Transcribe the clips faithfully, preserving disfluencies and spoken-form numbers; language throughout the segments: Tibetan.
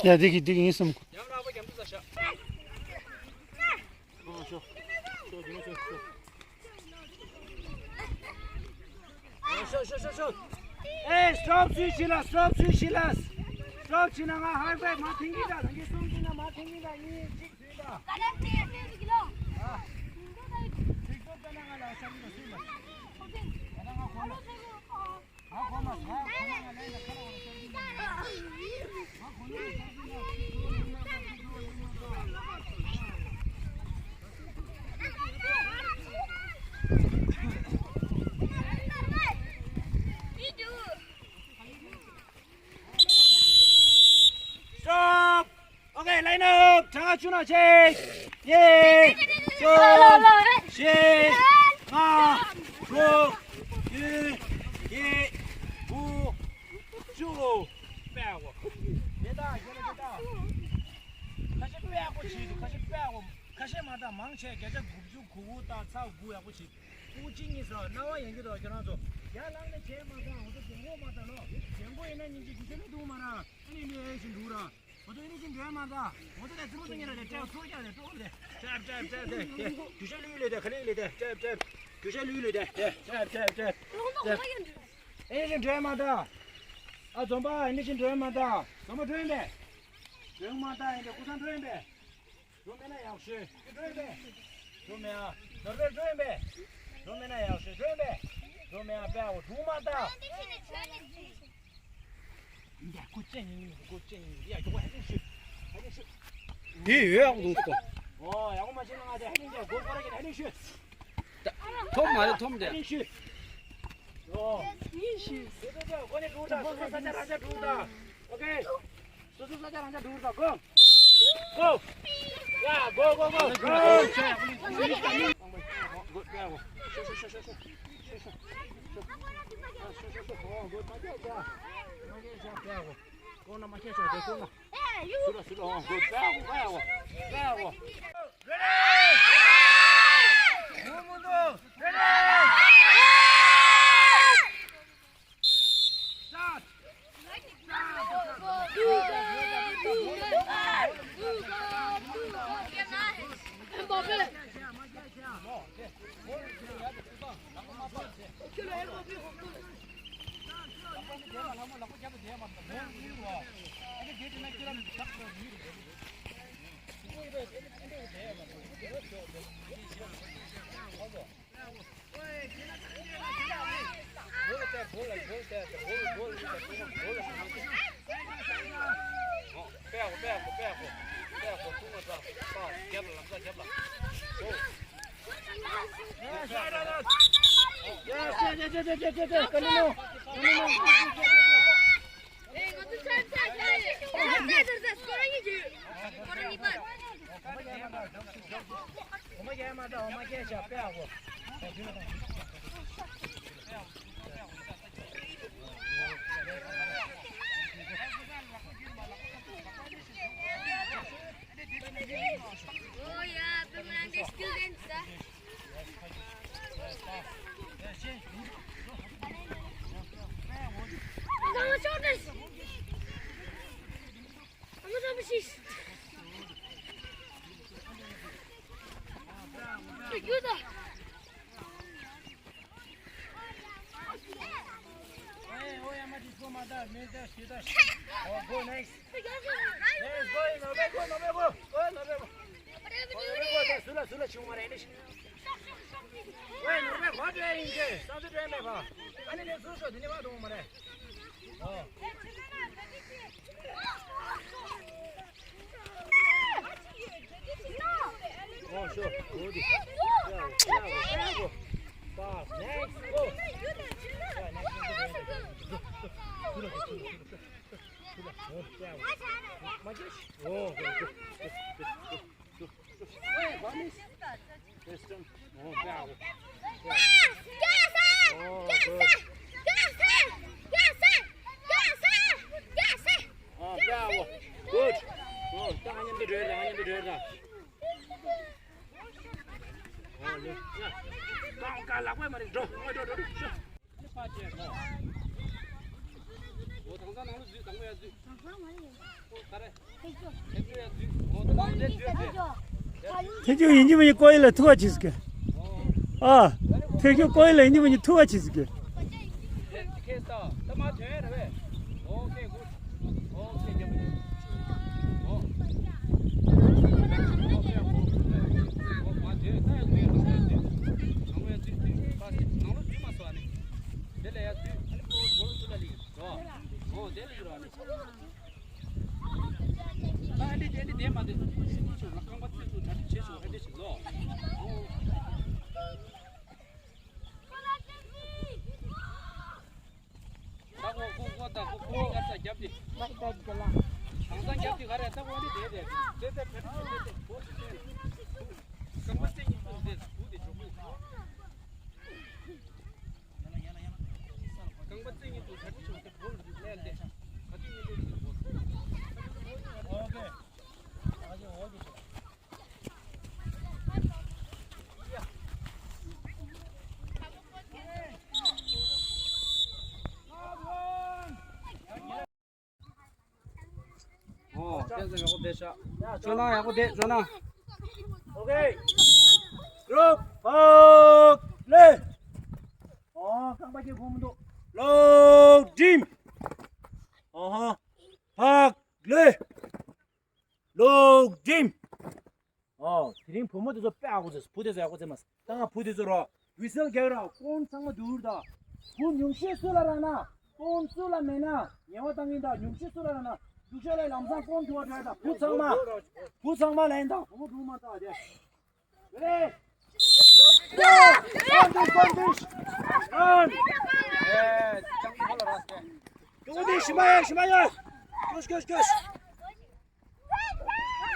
ཡ་འདི་གི་འདི་གི་ཡིན་སམ། ཨེ། སི་ཊོབ་སུས་བྱིན་ལ། སི་ཊོབ་སུས་བྱིན་ལ། སི་ཊོབ་བྱིན་ན་ང་ཧའི་ཕའི་མར་འཐེན་གྱིན་ད། རང་གིས་གསུང་གིན་ན་མར་འཐེན་གྱིན་ད། གཉིས་གཅིག་བྱིན་ད། ཨ། གཅིག་སྟོབས་བཏང་ན་ང་ལ་ཤ་མི་འདུག་སུས་ལ། ད་ང་གོ་ན། ང་གོ་ན། ང་གོ་ན། ང་ལན་ད་ཁ་ལ་བ་ཤ་མི་འདུག་ང་གོ་ན། Stop! Okay, line up! གྲངས་ཀ་བཅུ་ནང་ཆེ། གཉིས། གསུམ། བཞི། ལྔ། དྲུག་བདུན། བརྒྱད། དགུ། བཅུ། པའོ། དེ་དག་ཡོད་ལ་དེ་དག་ཁ་ཤས་དཔེ་ཡག་པོ་བྱེད་འདུག་ཁ་ཤས་དཔེ་ཡག་པོ། ཁ་ཤས་མ་དག་མང་ཆེ་བརྒྱ་ཆ་དགུ་བཅུ་གོ་དགུ་དང་ཚ་དགུ་ཡག་པོ་བྱེད། ཕྲུ་གུ་གཅིག་གཉིས་སུ་རྣ་བ་ཡན་གྱི་འདུག་ཁྱེད་རང་ཚོ་ཡར་ལངས་ནས་བྱས་མ་དག་འོ་ཚོ་རྒན་གོག་མ་དག་ནོ། རྒན་གོག་ཡིན་ན་སྙིང་རྗེ་རྒྱུ་ཆ་མི་འདུག་མ་ར། ཨ་ནི་ནི་ཨེ་ཤི་འདུག་ར། འོ་ཚོ་ཨེ་ནི་ཅི་འགྲོ་མ་དག་འོ་ཚོ་ལས་ཙི་མོ་ཚོ་གཉིས་ར་ལས་སྤྲད་ཚུར་རྒྱག་ལས་སྤྲོ་ལས། སྤྲད་སྤྲད་སྤྲད་དེ་དེ་རྒྱུ་ཆ་ལུས་ལས་དེ་ག་ལེ་ལས་དེ་སྤྲད་སྤྲད། རྒྱུ་ཆ་ལུས་ལས་དེ་དེ་སྤྲད་སྤྲད་སྤྲད། ཨེ་ནི་ཅི་འགྲོ་མ་དག་ཨ་འཛོམས་པ་ཨེ་ནི་ཅི་འགྲོ་མ་དག་འཛོམས་པ་འགྲོ་ཡིན་པས། འགྲོ་མ་དག་ཡིན་པས་སྐུ་ཚང་འགྲོ་ཡིན་པས། འགྲོ་མེད་ན་ཡག་ཤོས། འགྲོ་ཡིན་པས། འགྲོ་མེད་ཨ། ནོར་བས་འགྲོ་ཡིན་པས། འགྲོ་མེད་ན་ཡག་ཤོས། འགྲོ་ཡིན་པས། འགྲོ་མེད་ཨ་པས་འོ་འགྲོ་མ་ད། འདི་ཡག་པོ་ཅན་ཡིན། འདི་ཡག་པོ་ཧ་ཅང་ཤོས། ཧ་ཅང་ཤོས། འདི་ཡོད་ཡག་པོ་འདུག་གོ། ཨོ་ཡག་པོ་མ་བྱས་ན་ང་ཚོ་ཧ་ཅང་ཡག་གོ་སྐོར་གྱི་ཧ་ཅང་ཤོས། ཐོབ་མ་རེད་ཐོབ་འདི། ཧ་ཅང་ཤོས། ཨོ། ཡིན་ཤོས། འགྲོ་འགྲོ་འགྲོ་འགྲོ་ས་ཆ་རང་ཆ་འགྲོ་ད། ཨོ་ཁེ། སོ་སོ་ས་ཆ་རང་ཆ་འགྲོ་ད། གོ། གོ། ཡ་གོ་གོ་གོ། གོ། Oh, go next. Yes, go in. No, go, no, go. Go, no, go. Go, no, go. Sula, sula, chuma re, English. Go, no, go. What do I need? Something to make. Ani ne su su dine ba do mare. Oh. Oh, sure. Good. Bravo, bravo, bravo. Pass. Next. Go. Yeah, next. Go, go, go, go. Go, go, go, go. Good. Good. Good. ཀ་ཀ་ལག་པས་མ་རེད། འགྲོ། འགྲོ། འགྲོ། འགྲོ། ཤོག་ཨ་ནི་ཕར་བྱས་ལོ། འོ་དང་ས་ནང་ལ་འཛུལ། དང་པོ་ཡར་འཛུལ། ཨོ་ད་རེད། ཐེབས་ཆུ་ཡར་འཛུལ། འོ་ད་ནང་ལ་འཛུལ། འཛུལ། འཛུལ། ཐེ་ཆུ་ཡིན་གཅིག་མིན་གཅིག་ཀོ་ཡི་ལ་ཐུག་པ་བྱེད་ཟིག་གི། ཨ། ཐེ་ཆུ་ཀོ་ཡི་ལ་ཡིན་གཅིག་མིན་གཅིག་ཐུག་པ་བྱེད་ཟིག་གི། ཁྱེད་ད་ད་མ་ཐོན་རེད་པས། ཨོ་ཁེ་གུཌ། ཨོ་ཁེ་རྒྱབ། ཨོ། ཨོ་ཁེ་ཨོ་ཁེ། ཨོ་མ་ཐོན། ད་ཡང་ཐོན། ནང་ལོགས་ཡར་འཛུལ། འཛུལ། ནང་ལོགས་འཛུལ་མ་སོང་ཨ་ནི། དེ་ལ་ཡར་འཛུལ། ཨ་ནི་ཕོ་བོ་ལོ་ཚུར་ལ་ལི་རོ། ཨོ་དེ་ལ་ཡི་རོ་ཨ་ནི། ད་ཨ་འདྲས་དེ་འདྲས་བསྡད་མ་བསྡད། ཁང་པ་ཚུར་ཚུར་གྲ་སྒྲིག་བྱེད་ཤོག་ཨ་འདྲས་ཞིག་ལོ། ད་ཁོ་ཁོ་ཁོ་ད་ཁོ་ཁོ་ག་ས་རྒྱབ་དེ། གང་ས་རྒྱབ་དེ་ག་རེ་ད་ཁོ་འདི་དེ་དེ་དེ་དེ་གྲ་སྒྲིག་བྱེད་དེ་ཁོ་ཚུར་ཚུར། རྐང་པ་རྩེ་གཉིས་ཚུར་དེ་ཚུར་དེ་འགྲོ་ཁུལ། རྐང་པ་རྩེ་གཉིས་ཚུར་གྲ་སྒྲིག་བྱེད་དེ་ཁོ་ལ་ལན་དེ། ག་དུས་གཉིས་ལོ་ཞིག་ཁོ། ཨོ་ཁེ། ཨོ། ཁྱེད་ཚོ་ཡག་པོ་བསྡད་ཤག་ཇོ་ནང་ཡག་པོ་བསྡད། ཇོ་ནང་། ཨོ་ཁེ། གུཌ། ཕག་ལེ། ཨོ། རྐང་པ་སྐྱེ་ཁོམ་མི་འདུག་ལོག་འགྲིམ། ཨོ་ཧོ། ཕག་ལེ། ལོག་འགྲིམ། ཨོ། དེ་རིང་བུ་མོ་དེ་ཚོ་དཔེ་ཨ་ཁུ་ཚོས། བུ་དེ་ཚོ་ཡག་པོ་བྱས་མ་སོང་། ད་ང་བུ་དེ་ཚོ་རོ། ཝི་སལ་རྒྱག་ར། ཀོན་ཚང་མ་སྡུར་ད། བུ་ཉུང་ཤོས་སུ་ལ་རག་ན། ཀོན་སུ་ལ་མེད་ན་ཉེས་པ་བཏང་གིན་ད། ཉུང་ཤོས་སུ་ལ་རག་ན། སྡུག་ཤོས་ལ་ལམ་སང་ཀོན་སྡུར་བ་འགྲོ་ཡ་ད། བུ་ཚང་མ། བུ་ཚང་མ་ལན་ད། བུ་མོ་སྡུར་མ་ད་དེ། རེད། ཀོན་སྡུར། ཀོན་སྡུར། ཀོན། ཨེ། ཅང་ཁོ་ལ་ར་སེ། ཀོན་སྡུར། ཤི་མ་ཡ། ཤི་མ་ཡ། ཀོས་ཀོས་ཀོས།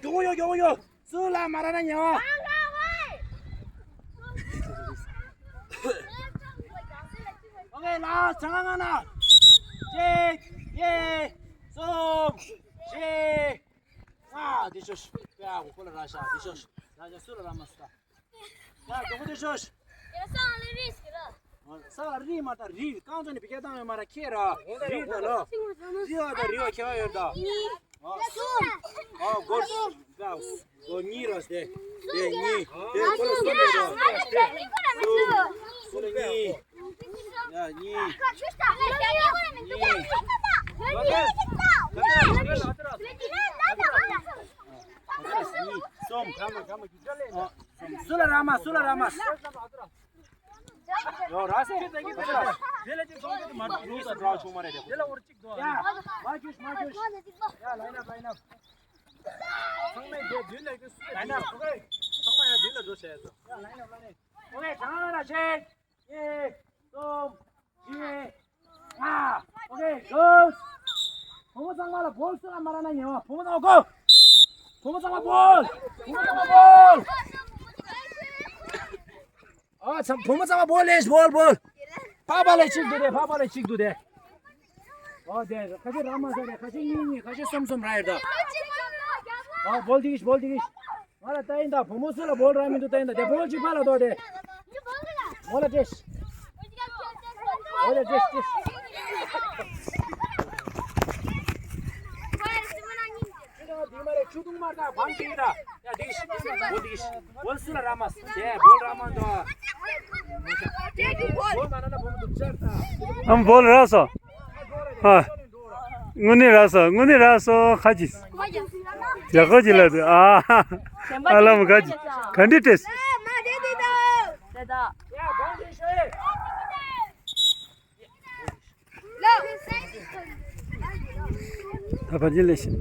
མགྱོགས་པོ་ཡོད། མགྱོགས་པོ་ཡོད། སུ་ལ་མ་རག་ན་ཉེ་བ། ཨོ་ཁེ། ལ་ཆང་ང་ན། གཅིག་གཉིས། གསུམ། བཞི། ལྔ། འདི་ཤོག་ཡ། ཁོ་ལ་རག་ཤག་འདི་ཤོག་རག་ཤག་སུ་ལ་རག་མ་སོང་ད། ཡ། མགྱོགས་པོ་འདི་ཤོག་ཡ། ས་ལ་རི་ཟེར་ར། ས་ལ་རི་མ་ད། རི་རྐང་ཚོ་ནི་བི་ཀ་བཏང་ཡོད་མ་ར། ཁྱེད་ར་རི་ད་ལོ། རི་བ་ད་རི་བ་ཁྱེད་བ་ཡོད་ད། གཉིས། གསུམ། ཨ་སྒོར་གསུམ། ག་སྒོར་གཉིས་ར་སྟེ། དེ་གཉིས། དེ་ཁོ་ལ་གསུམ་རེད་ད། གསུམ། ཁོ་ལ་གཉིས། ཡ་གཉིས། གཉིས། གཉིས། གསུམ། ཨ། སུ་ལ་རག་མ། སུ་ལ་རག་མ། ཡོ་ར་སེ། དེ་ལ་ཅིག་སོང་གི་མ་འགྲོ་ས་འགྲོ་ཆུང་མ་རེད་དེ། དེ་ལ་འོར་གཅིག་དོ། ཡ། མ་ཁྱོད། མ་ཁྱོད། ཡ། ལའིན་ཨབ། ལའིན་ཨབ། ཚང་མས་དེ་མདུན་ལ་ཀི་སུ་ལའིན་ཨབ། ཨོ་ཁེ། ཚང་མ་ཡ་མདུན་ལ་འགྲོ་བྱས་སོ། ཡ། ལའིན་ཨབ། ལའིན་ཨབ། ཨོ་ཁེ། གྲངས་ལ་ཆེ། གཉིས། གསུམ། བཞི། ལྔ། ཨོ་ཁེ། གོ། བུ་མོ་ཚང་མ་ལ་བོལ་སུ་ལ་མ་རག་ན་ཉེ་བ། བུ་མོ་ཚང་མ་གོ། བུ་མོ་ཚང་མ་བོལ། བུ་མོ་ཚང་མ་བོལ། ཨ་ཚང་། བུ་མོ་ཚང་མ་བོལ་ལེ། བོལ། བོལ། ཕ་ཕ་ལ་གཅིག་འདུག་དེ། ཕ་ཕ་ལ་གཅིག་འདུག་དེ། ཨོ་དེ་ཁ་ཤས་རག་མ་སོང་རེད། ཁ་ཤས་གཉིས་གཉིས། ཁ་ཤས་གསུམ་གསུམ་རག་ཡོད་ད། ཨོ་བོལ་དེ་གིས། བོལ་དེ་གིས། ང་ལ་ལྟ་ཡིན་ད། བུ་མོ་སུ་ལ་བོལ་རག་མི་འདུག་ལྟ་ཡིན་ད། དེ་བོལ་གཅིག་ཕ་ལ་འདུག་དེ། མོ་ལ་སྤྲད། མོ་ལ་སྤྲད། སྤྲད། ཆུ་དུང་མ་རེད། ཆུ་དུང་མ་ད། བང་ཅིག་ད། ཡ་དེ་གིས། བོལ་དེ་གིས། བོལ་སུ་ལ་རག་མ་སོང་། དེ་བོལ་རག་མ་འདུག་བོལ་མ་རག་ན་བུ་མོ་འདུག་ཆར་ད། ཨམ་བོལ་རག་སོང་། ཧ། དངོས་གནས་རག་སོང་། དངོས་གནས་རག་སོང་། ཁ་ཅིག་ཡག་པོ་ཅིག་ལབ་འདུག་ཨ། ཨ་ལམ་ཁ་ཅིག་ག་འདྲ་སྤྲད། ད་ཕར་ཕྱིན་ལས་ཤིག་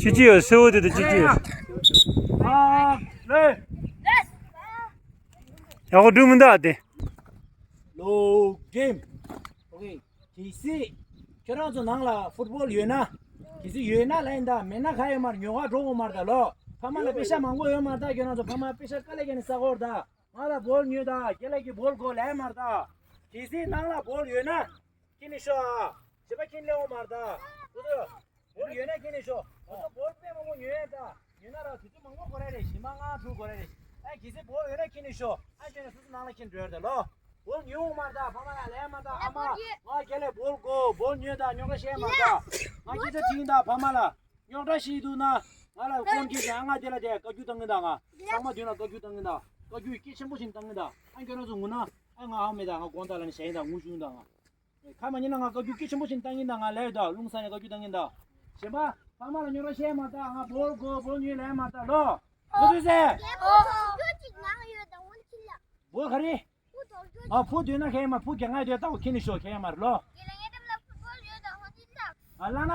ཅི་ཅི་ཡོད། སེར་བོ་དེ་དང་ཅི་ཅི་ཡོད། ཨ་ལེ། ཡག་པོ་འགྲིག་མི་འདུག་ཨ་དེ། ལོག་འགྲིམ། ཨོ་ཁེ། གལ་སྲིད་ཁྱོད་རང་ཚོ་ནང་ལ་ཕུཊ་བོལ་ཡོད་ན། གལ་སྲིད་ཡོད་ན་ལབ་ཡིན་ད། མེད་ན་ག་ཡོད་མ་རེད། ཉོ་ག་འགྲོ་དགོས་མ་རེད་ད་ལོ། ཕ་མ་ལ་པེ་ཤ་མང་པོ་ཡོད་མ་རེད་ད། ཁྱོད་རང་ཚོ་ཕ་མ་པེ་ཤ་དཀའ་ལས་ཁྱེར་ནས་ཟ་དགོས་རེད་ད། ང་ལ་བོལ་ཉོས་ད། རྒན་ལགས་ཀྱིས་བོལ་དགོས་ལབ་མ་རེད་ད། གལ་སྲིད་ནང་ལ་བོལ་ཡོད་ན་ཁྱེར་ནས་ཤོག་ཨ། བྱས་པ་ཁྱེར་སླེབས་འོང་མ་རེད་ད། ཁོ་ཚོ་བོལ་ཡོད་ན་ཁྱེར་ནས་ཤོག་ཁོ་ཚོ་བོལ་དཔེ་མང་པོ་ཉོས་ཡོད་ད། ཉོས་ན་ར་དུས་ཚོད་མང་པོ་འགོར་ཡ་རེད། མ་ང་ཐུག་གོ་རེད། ཨ་གི་སེ་བོ་ཡོད་ན་ཁྱེར་ནས་ཤོག་ཨ་ཁྱེར་ནས་སུ་སུ་ནང་ལ་ཁྱེར་འགྲོ་ཡོད་ད་ལོ། བོ་ཉོ་མར་ད་ཕ་མ་ལ་ལས་མ་ད་ཨ་མ། ང་ཁྱེར་ལས་བོ་གོ་བོ་ཉོ་ད་ཉོ་ག་ཤེས་མ་ད། ང་ཁྱེར་ད་དྲིན་ད་ཕ་མ་ལ། རྙོག་དྲ་ཞིག་འདུག་ན། ང་ལ་ཀོན་གྱི་ཡང་ང་དེ་ལ་དེ་བཀའ་བཀྱོན་བཏང་གི་ད་ང་། ཚང་མ་མདུན་ལ་བཀའ་བཀྱོན་བཏང་གི་ད། བཀའ་བཀྱོན་སྐད་ཆེན་པོ་ཞིག་བཏང་གི་ད། ཨ་ཁྱོད་རང་ཚོ་ངུ་ན། ཨ་ང་ཧ་མེད་ད་ང་དགོང་དག་ལ་ནི་ཞེ་ཡིན་ད་ངུ་བྱུང་ད་ང་། ཁ་མ་ཉན་ན་ང་བཀའ་བཀྱོན་སྐད་ཆེན་པོ་ཞིག་བཏང་གི་ད་ང་ལས་ད་རླུང་ས་ནས་བཀའ་བཀྱོན་བཏང་གི་ད། གཞན་པ་ཕ་མ་ལ་རྙོག་དྲ་བཤད་མ་ད་ང་བོར་གོ་བོར་ཉོས་ལས་མ་ད་ལོ། ཨོ་ཟེ། ཨོ་ཁྱོད་ཅིག་ནང་ཡོད་ད་འོན་ཁྱི་ལ། བོར་ག་རེ། ཨ་ཕུ་དུས་ན་ཁེ་མ་ཕུ་རྒྱ་ང་དེ་ལྟ་བུ་ཁྱེར་ནས་ཤོག་ཁེ་མར་ལོ། ཨ་ལ་ན་